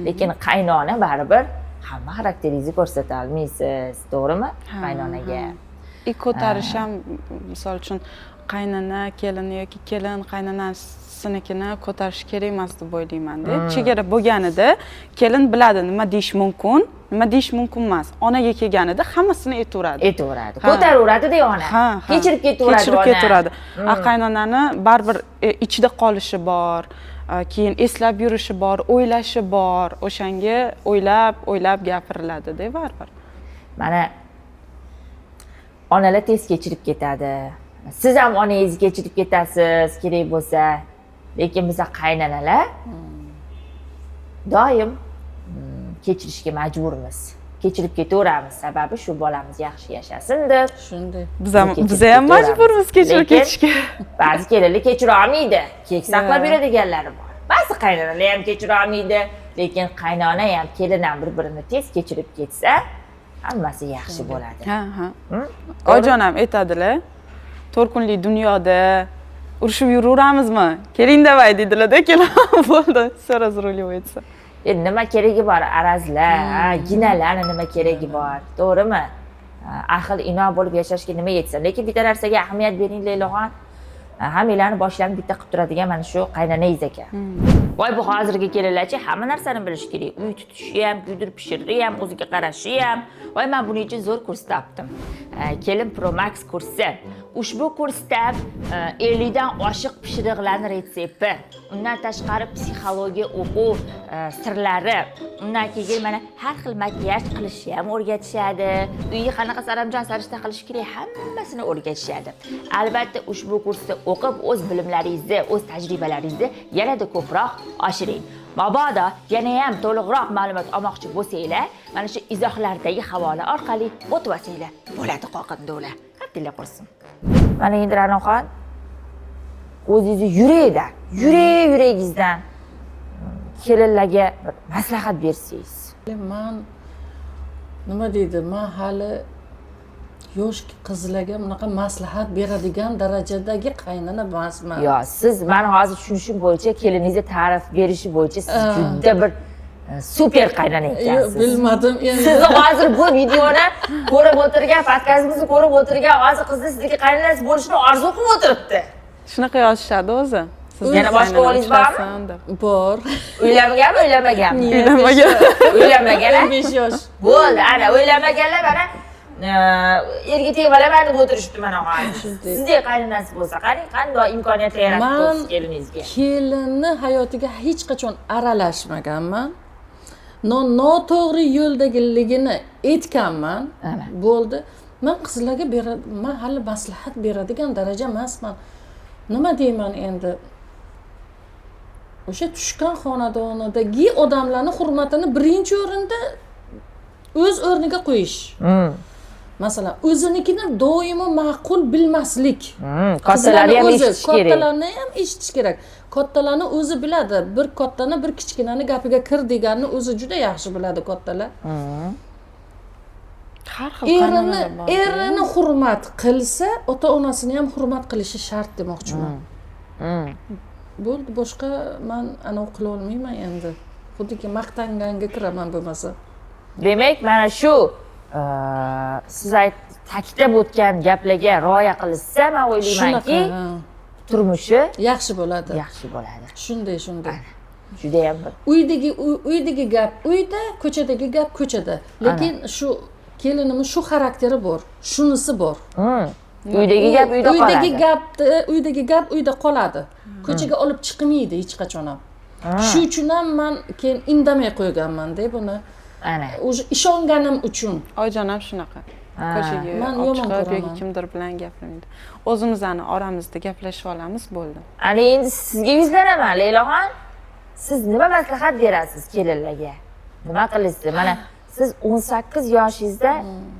Lekin qaynona baribir hamma xarakteringizni ko'rsata olmaysiz, to'g'rimi, Ha, qaynonaga? И ko'tarish ham, misol uchun, Qaynona kelinni yoki kelin qaynonasinikini ko'tarish kerak emas deb o'ylaymanda. Chegara bo'lganida kelin biladi, nima deyish mumkin, nima deyish mumkin emas. Onaga kelganida hammasini aytaveradi. Aytaveradi. Ha. Ko'taraveradida ona. Ha. Kechirib ketaveradi Kechirib ona. ketaveradi. A qaynonani baribir ichida qolishi bor, keyin eslab yurishi bor, o'ylashi bor. O'shanga o'ylab o'ylab gapiriladida baribir. Mana, onalar tez kechirib ketadi. Siz ham onangizni kechirib ketasiz kerak bo'lsa, lekin biza qaynanalar doim kechirishga majburmiz, kechirib ketaveramiz. Sababi shu, bolamiz yaxshi yashasin deb. Shunday. Biz ham Kechirib biz ham ketaveramiz. Majburmiz kechirib Lekin ketishga. Ba'zi kelinlar kechira olmaydi, kek saqlab yuradiganlari bor. Ba'zi qaynonalar ham kechira olmaydi, lekin qaynona ham, kelin ham bir birini tez kechirib ketsa, hammasi yaxshi bo'ladi. Ha. Hmm? Oyijon ham aytadilar, "To'rt kunlik dunyoda urushib yuraveramizmi? Keling, давай", deydilarda. "Kelaman, bo'ldi", все разруливается. Endi nima keragi bor arazlar, ha, ginalarni nima keragi bor, to'g'rimi? Ha, ahil ino bo'lib yashashga nima yetsin? Lekin bitta narsaga ahamiyat bering, Layloxon. Ha, hammanglarni boshlarini bitta qilib turadigan mana shu qaynonangiz ekan. Voy, bu hozirgi kelinlarchi hamma narsani bilishi kerak: uy tutishni ham, kuydirib pishirishni ham, o'ziga qarashni ham. Voy, man buning uchun zo'r kurs topdim. Kelin Pro Max kursi. Ushbu kursda 50 dan oshiq pishiriqlarni retsepti, undan tashqari psixologiya o'quv sirlari, undan keyin mana har xil makiyaj qilishni ham o'rgatishadi, uyni qanaqa saranjom sarishta qilish kerak, hammasini o'rgatishadi. Albatta, ushbu kursda o'qib, o'z bilimlaringizni, o'z tajribalaringizni yanada ko'proq oshiring. Mabodo yanayam to'liqroq ma'lumot olmoqchi bo'lsanglar, mana shu izohlardagi havola orqali o'tib olsanglar bo'ladi. Qoqindo'la qattiqlar qursin. Mana endi, Ra'noxon, o'zingizni yurakdan, yuragingizdan kelinlarga bir maslahat bersangiz. Man, nima deydi, man hali yosh qizlarga bunaqa maslahat beradigan darajadagi qaynona emasman. Yo, siz, mani hozir tushunishim bo'yicha, keliningizni ta'rif berishi bo'yicha siz juda bir super qaynona Yo'q, ekansiz. Bilmadim endi. Sizni hozir bu videoni ko'rib o'tirgan, podkastimizni ko'rib o'tirgan hozir qizni sizniki qaynonasi bo'lishini orzu qilib o'tiribdi. Shunaqa yozishadi o'zi. Sizni Yana boshqa qaynonam o'g'lingiz bormi? chiqasin deb. Bor. Uylanmaganmi, uylanmaganmi? Uylanmagan. Uylanmagan, a? 15 yosh. Bo'ldi, ana uylanmaganlar mana erga tegib olaman deb o'tirishibdi mana hozir. Sizdek qaynonasi bo'lsa, qarang, qanday imkoniyatlar yaratib Man qo'yibsiz keliningizga. kelinni hayotiga hech qachon aralashmaganman. Noto'g'ri yo'ldagiligini aytganman. Ana. Bo'ldi. Man qizlarga man hali maslahat beradigan daraja emasman. Nima deyman endi, o'sha tushgan xonadonidagi odamlarni hurmatini birinchi o'rinda o'z o'rniga qo'yish. Masalan, o'zinikini doimo ma'qul bilmaslik. Kattalarni ham Qizlarni o'zi, eshitish kerak. Kattalarni ham eshitish kerak. Kattalarni o'zi biladi, bir kattani bir kichkinani gapiga kir deganni o'zi juda yaxshi biladi kattalar. Har xil Erini qaynonalar bor. Erini hurmat qilsa, ota onasini ham hurmat qilishi shart demoqchiman. Bo'ldi, boshqa man anavi qila olmayman endi, xuddiki maqtanganga kiraman bo'lmasa. Demak, mana shu siz ta'kidlab o'tgan gaplarga rioya qilishsa, man o'ylaymanki, Shunaqa, ha. turmushi Yaxshi bo'ladi. Yaxshi bo'ladi. Shunday. Judayam bir Uydagi gap uyda, ko'chadagi gap ko'chada. Lekin shu kelinimni shu xarakteri bor, shunisi bor. Uydagi gap uyda Uydagi qoladi. Uydagi gap uyda qoladi, ko'chaga olib chiqmaydi hech qachon ham. Shu uchun ham man keyin indamay qo'yganmanda buni, Ana. уже ishonganim uchun. Oyijon ham shunaqa, ko'chaga Man olib yomon chiqib yoki ko'raman. kimdir bilan gapirmaydi. O'zimizni oramizda gaplashib olamiz, bo'ldi. Ana endi sizga yuzlanaman, Layloxon. Siz nima maslahat berasiz kelinlarga? Nima qilasiz? Mana siz 18 yoshingizda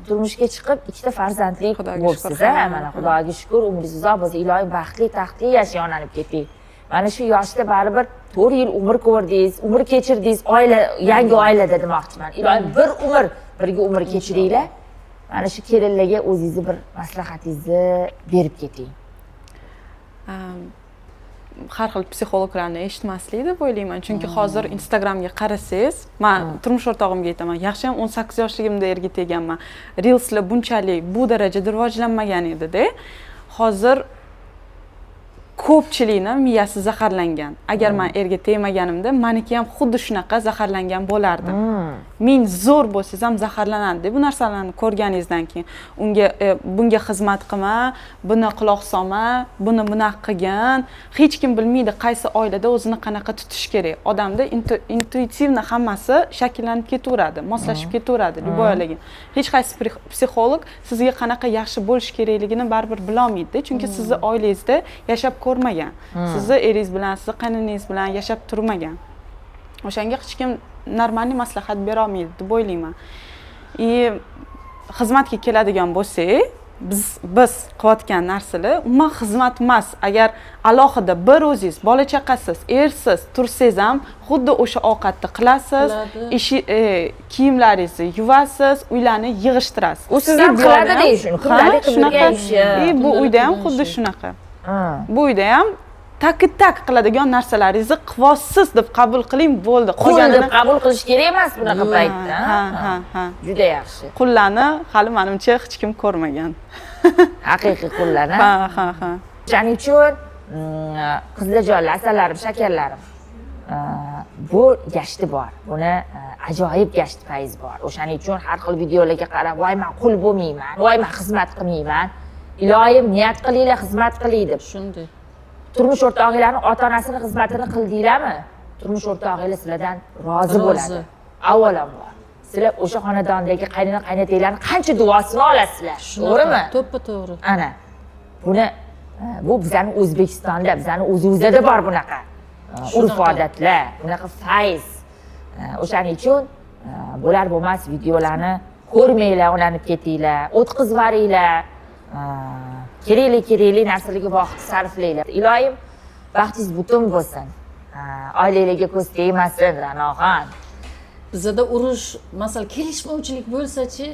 turmushga chiqib, ikkita farzandli Xudoga bo'libsiz, shukur, a? ha. Mana, Xudoga shukur, umringiz uzoq bo'lsin, iloyim baxtli, taxtli yashang, onalib keting. Mana shu yoshda baribir 4 yil umr ko'rdingiz, umr kechirdingiz, oila, yangi oilada demoqchiman. Iloyim bir umr birga umr kechiringlar. Mana shu kelinlarga o'zingizni bir maslahatingizni berib keting. Har xil psixologlarni eshitmaslik deb o'ylayman, chunki hozir Instagramga qarasangiz, man turmush o'rtog'imga aytaman, yaxshiyam 18 yoshligimda erga teganman, reelslar bunchalik bu darajada rivojlanmagan edida. Hozir Ko'pchilikni miyasi zaharlangan. Agar man erga tegmaganimda, maniki ham xuddi shunaqa zaharlangan bo'lardi. Ming zo'r bo'lsangiz ham zaharlanadi bu narsalarni ko'rganingizdan keyin. Unga bunga xizmat qilma, buni quloq solma, buni bunaqa qilgin. Hech kim bilmaydi, qaysi oilada o'zini qanaqa tutish kerak. Odamda интуитивно hammasi shakllanib ketaveradi, moslashib ketaveradi любой oilaga. Hech qaysi psixolog sizga qanaqa yaxshi bo'lish kerakligini baribir bilolmaydida, chunki sizni oilangizda yashab ko'rmagan, sizni eringiz bilan, sizni qaynonangiz bilan yashab turmagan. O'shanga hech kim нормальный maslahat berolmaydi deb o'ylayman. И xizmatga keladigan bo'lsak, biz qilayotgan narsalar umuman xizmat emas. Agar alohida bir o'zingiz, bola chaqasiz, ersiz tursangiz ham, xuddi o'sha ovqatni qilasiz, Qiladi. ishi, kiyimlaringizni yuvasiz, uylarni yig'ishtirasiz. U siz ham И bu yoqda qiladi ham- shuni, kundalik Ha, shunaqa. qilgan ishi. И bu Kundalik uyda ham qilgan xuddi ishi. shunaqa. Ha. Bu uyda ham так так qiladigan narsalaringizni qilyapsiz deb qabul qiling, bo'ldi. Qul deb qabul qilish kerak emas bunaqa Yo'q. paytda. Ha. Juda yaxshi. Qullarni hali, manimcha, hech kim ko'rmagan. Haqiqiy qullar. Ha. Shuning uchun qizlarjonlar, asallarim, shakarlarim, bu gashti bor. Buni ajoyib gashti fayz bor. O'shaning uchun har xil videolarga qarab, voy, man qul bo'lmayman, voy, man xizmat qilmayman. Iloyim, niyat qilinglar, xizmat qiling deb. Shunday. Turmush o'rtog'inglarni ota onasini xizmatini qildinglarmi, turmush o'rtog'inglar sizlardan rozi Rozi. bo'ladi. Avvalambor, sizlar o'sha xonadondagi qaynona qaynotanglarni qancha duosini olasizlar, to'g'rimi? To'ppa to'g'ri. Ana buni bu bizani O'zbekistonda, bizani o'zimizda bor bunaqa urf odatlar, bunaqa fayz. O'shaning uchun bo'lar bo'lmas videolarni ko'rmanglar, ulanib ketinglar, o'tkazib yuboringlar. Kerakli kerakli narsalarga vaqt sarflanglar. Iloyim, baxtingiz butun bo'lsin, oilanglarga ko'z tegmasin, Ra'noxon. Bizada urush, masalan, kelishmovchilik bo'lsachi,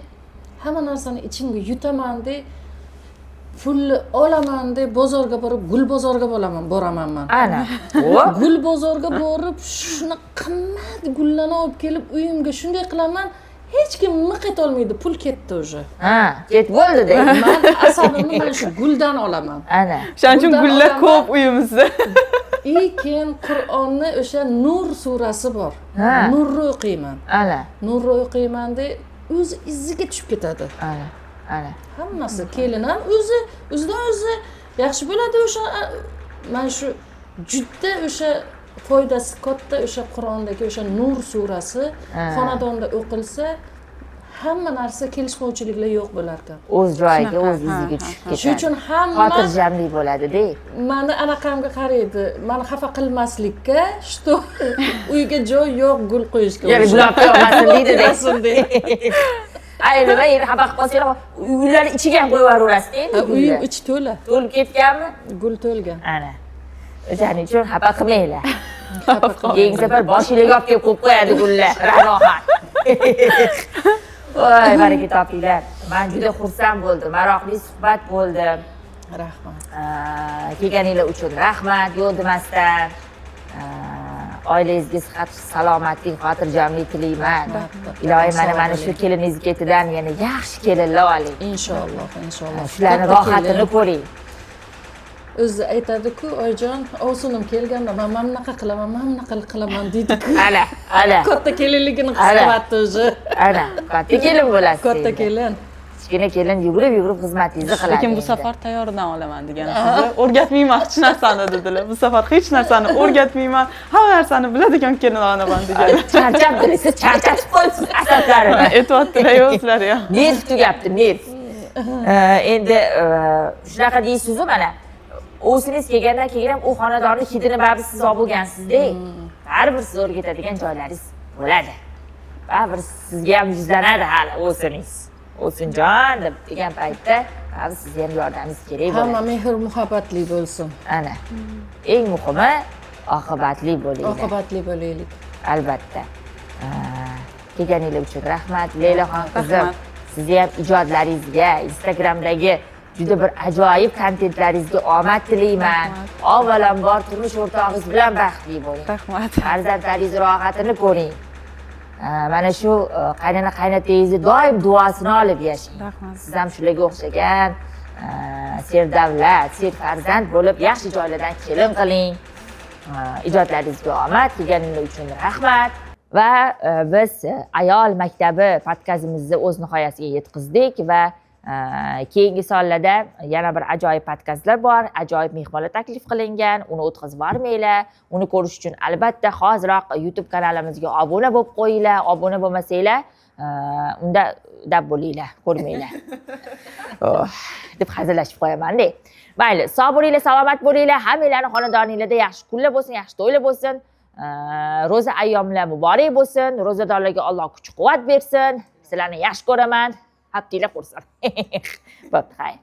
hamma narsani ichimga yutaman de, pulni olaman deb bozorga borib, gul bozorga boraman man. Ana o Gul bozorga borib, shuni qimmat gullarni olib kelib, uyimga shunday qilaman, hech kim miq etolmaydi, pul ketdi уже. Ha, ket bo'ldi de. Man asabimni mana shu guldan olaman. Ana. Shuning uchun Guldan gullar olaman. ko'p uyimizda. И keyin Qur'onni o'sha Nur surasi bor. Nurni o'qiyman. Ana. Nurni o'qiyman de, o'zi iziga tushib ketadi. Ana, ana. Hammasi, kelin ham o'zi o'zidan o'zi yaxshi bo'ladi. O'sha mana shu juda o'sha foydasi katta, o'sha Qur'ondagi o'sha Nur surasi xonadonda o'qilsa, hamma narsa, kelishmovchiliklar yo'q bo'lar ekan. O'z joyiga, Shunaqa, o'z iziga ha, tushib ketadi. Shuning uchun hamma xotirjamlik bo'ladi-da. Mani anaqamga qaraydi, mani xafa qilmaslikka, что uyga joy yo'q gul qo'yishga. Yana gul olib kelmasin deydi. Kelmasin deydi. Ay, nima endi, xafa qilib qolsanglar, uylarni ichiga ham qo'yib yuboraverasiz endi Ha, uyim gulni. ichi to'la. To'lib ketganmi? Gul to'lgan. Ana, o'shaning uchun xafa qilmanglar. Xafa qilmanglar. Keyingi safar boshinglarga olib kelib qo'yib qo'yadi gullar Ra'noxon. Voy, baraka topinglar. Man juda xursand bo'ldim, maroqli suhbat bo'ldi. Rahmat. Kelganinglar uchun rahmat yo'q demasdan. Oilangizga sihat, salomatlik, xotirjamlik tilayman. Iloyim, mana shu keliningiz ketidan yana yaxshi kelinlar oling. Inshaalloh, inshaalloh. Shularni Katta rohatini kelin. ko'ring. O'zi aytadiku, oyijon, ovsinim kelganda man mana bunaqa qilaman, mana bunaqa qilaman deydiku. Ana, ana. Katta kelinligini his Ana. qilyapti уже. Ana, katta kelin bo'lasiz Katta endi. kelin. Kichkina kelin yugurib yugurib xizmatingizni qiladi Lekin bu endi. safar tayyordan olaman degan sizni o'rgatmayman hech narsani dedilar. Bu safar hech narsani o'rgatmayman, hamma narsani biladigan kelin olaman degan. Charchabdilar, siz charchatib qo'yibsiz asablarini. Aytyaptilar o'zlari ham. Nerv tugabdi, nerv. Endi shunaqa deysizu, mana ovsiningiz kelgandan keyin ham u xonadonni hidini baribir siz olib bo'lgansizda, baribir siz o'rgatadigan joylaringiz bo'ladi, baribir sizga ham yuzlanadi hali ovsiningiz, ovsinjon deb degan paytda baribir sizga ham yordamingiz kerak Hamma bo'ladi. mehr muhabbatli bo'lsin. Ana, eng muhimi, oqibatli bo'linglar. Oqibatli bo'laylik. Albatta. Kelganinglar uchun rahmat, Leylaxon qizim. Rahmat. Sizni ham ijodlaringizga, Instagramdagi juda bir ajoyib kontentlaringizga omad tilayman. Avvalambor, turmush o'rtog'ingiz bilan baxtli bo'ling. Rahmat. Farzandlaringiz rohatini ko'ring. Mana shu qaynona qaynotangizni doim duosini olib yashang. Rahmat. Siz ham shularga o'xshagan Serdavlat, serfarzand bo'lib, yaxshi joylardan kelin qiling. Ijodlaringizga omad, kelganingiz uchun rahmat. Va biz Ayol maktabi podkastimizni o'z nihoyasiga yetkazdik va keyingi sonlarda yana bir ajoyib podkastlar bor, ajoyib mehmonlar taklif qilingan, uni o'tkazib yubormanglar. Uni ko'rish uchun albatta hoziroq YouTube kanalimizga obuna bo'lib qo'yinglar. Obuna bo'lmasanglar, unda dab bo'linglar, ko'rmanglar. Oh, deb hazillashib qo'yaman-da. Mayli, sog' bo'linglar, salomat bo'linglar. Hammanglarni xonadoninglarda yaxshi kunlar bo'lsin, yaxshi to'ylar bo'lsin. Ro'za ayyomlar muborak bo'lsin. Ro'zadorlarga Alloh kuch quvvat bersin. Sizlarni yaxshi ko'raman. Haftinglar qursin. Bo'pti, xayr.